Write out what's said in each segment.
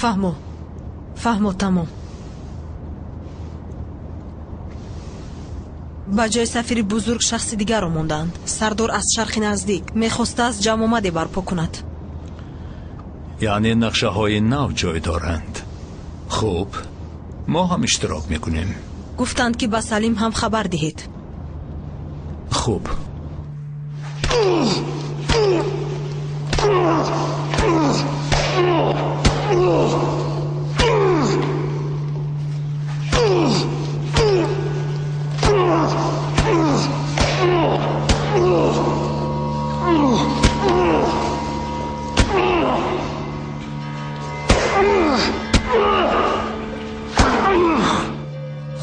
Фаҳмо, фаҳмо, тамом. Ба ҷои сафири бузург шахси дигарро мондаанд. Сардор аз шарқи наздик мехостааст ҷамъомаде барпо кунад. Яъне нақшаҳои нав ҷой доранд. Хуб, мо ҳам иштирок мекунем. Гуфтанд, ки ба Салим ҳам хабар диҳед. Хуб.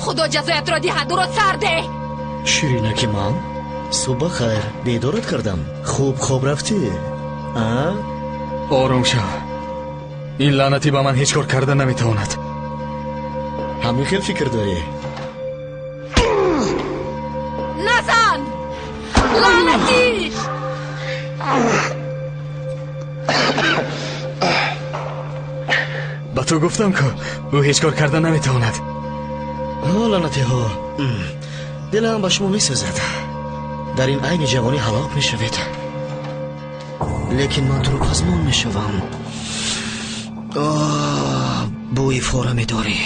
Худо ҷазоятро диҳад, ӯро сар деҳ. Ширинаки ман, субҳ бахайр, бедорат кардам. Хуб хоб рафтӣ? А? Ором шав. Ин лаънатӣ ба ман ҳеҷ кор карда наметавонад. Ҳамин хел фикр дорӣ? Назан! Лаънатӣ! Ба ту гуфтам, ку ӯ ҳеҷ кор карда наметавонад. Ҳо, лаънатиҳо, дилам ба шумо месӯзад. Дар ин айни ҷавонӣ ҳалок мешавед. Лекин ман туро пазмон мешавам. Оҳ, бӯи фора медорӣ.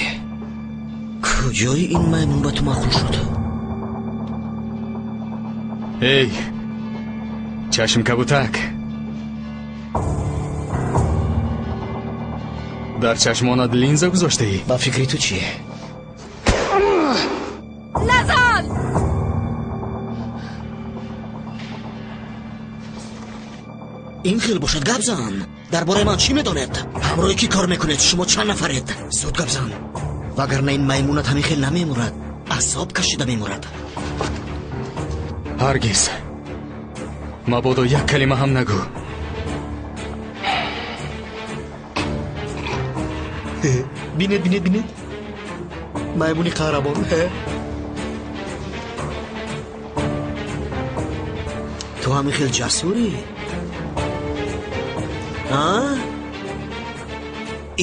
Куҷои ин маймун ба ту маъқул шуд? Эй, чашм кабутак, дар чашмонат линза гузоштаӣ? Ба фикри ту чӣ? Назан! Ин хел бошад, гап зан. Дар бораи ман чӣ медонед? Ҳамроҳи кӣ кор мекунед? Шумо чанд нафаред? Зуд гап зан, вагарна ин маймунат ҳамин хел намемурад, азоб кашида мемурад. Ҳаргиз мабодо як калима ҳам нагӯ. Бинед, бинед, бинед, маймуни қаҳрамон. Ту ҳамин хел ҷасурӣ? А?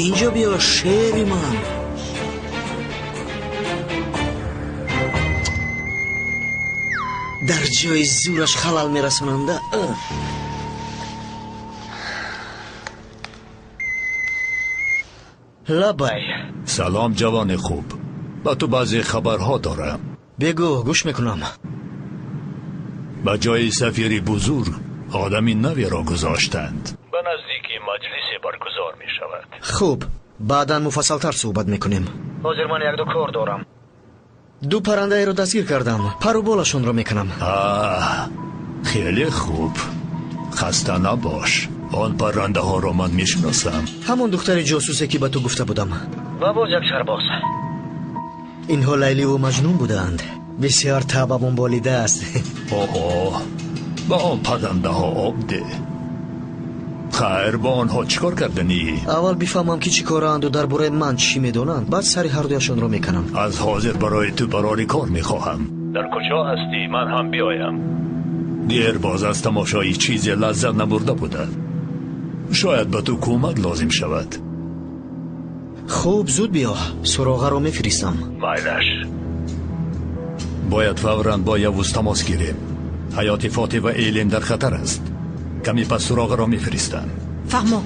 Инҷо биё, шери ман. Дар ҷои зӯраш халал мерасонанда. Лабай. Салом, ҷавони хуб. Ба ту баъзе хабарҳо дорам. Бигӯ, гӯш мекунам. Ба ҷои сафири бузург одами наверо гузоштанд. Ба наздики маҷлисе баргузор мешавад. Хуб, баъдан муфассалтар суҳбат мекунем. Ҳозир ман якду кор дорам. Ду паррандаеро дастгир кардам, пару болашонро мекунам. Аҳ, хеле хуб. Хаста набош. Он паррандаҳоро ман мешиносам. Ҳамон духтари ҷосусе, ки ба ту гуфта будам. Ва боз як сарбоз. Инҳо Лайливу Маҷнун буданд. Бисёр табамон болидааст. Оҳо, ба он паррандаҳо об деҳ. Хайр, бо онҳо чӣ кор карданӣ? Аввал бифаҳмам, ки чӣ коранду дар бораи ман чӣ медонанд, баъд сари ҳардуяшонро мекунам. Аз ҳозир барои ту барори кор мехоҳам. Дар куҷо ҳастӣ? Ман ҳам биёям. Дер боз аз тамошои чизе лаззат набурда буда. Шояд ба ту кӯмак лозим шавад. Хуб, зуд биё, суроғаро мефиристам. Майлаш. Бояд фавран бо Явуз тамос гирем. Ҳаёти Фотӣ ва Элин дар хатар аст. Ками пас суроғаро мефиристам. Фаҳмо.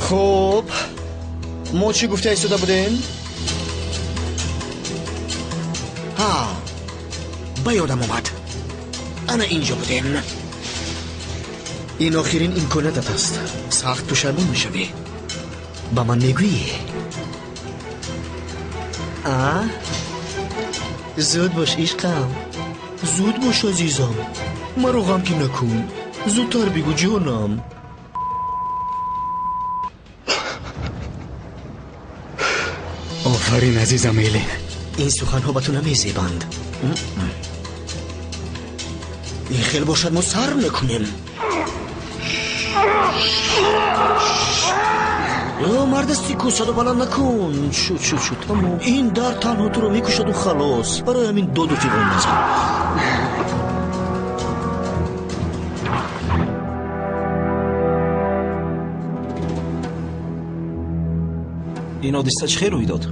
Хуб, мо чӣ гуфта истода будем? Ҳа, ба ёдам омад. Ана инҷо будем. Ин охирин имкониятат аст. Сахт пушаймон мешавӣ. Ба ман мегӯӣ? А? Зуд бош, ишқам. Зуд бош, азизам. Маро ғамгин накун. Зудтар бигӯ, ҷонам. Офарин, азизам Элин. Ин суханҳо ба ту намезебанд. Ин хел бошад, мо сар мекунем. Ё мардасти ку, садо баланд накун. Шуд, шуд, шуд, тамом. Ин дард танҳо туро мекушаду халос. Барои ҳамин доду фиғон назан. Ин ҳодиса чӣ хел рӯй дод?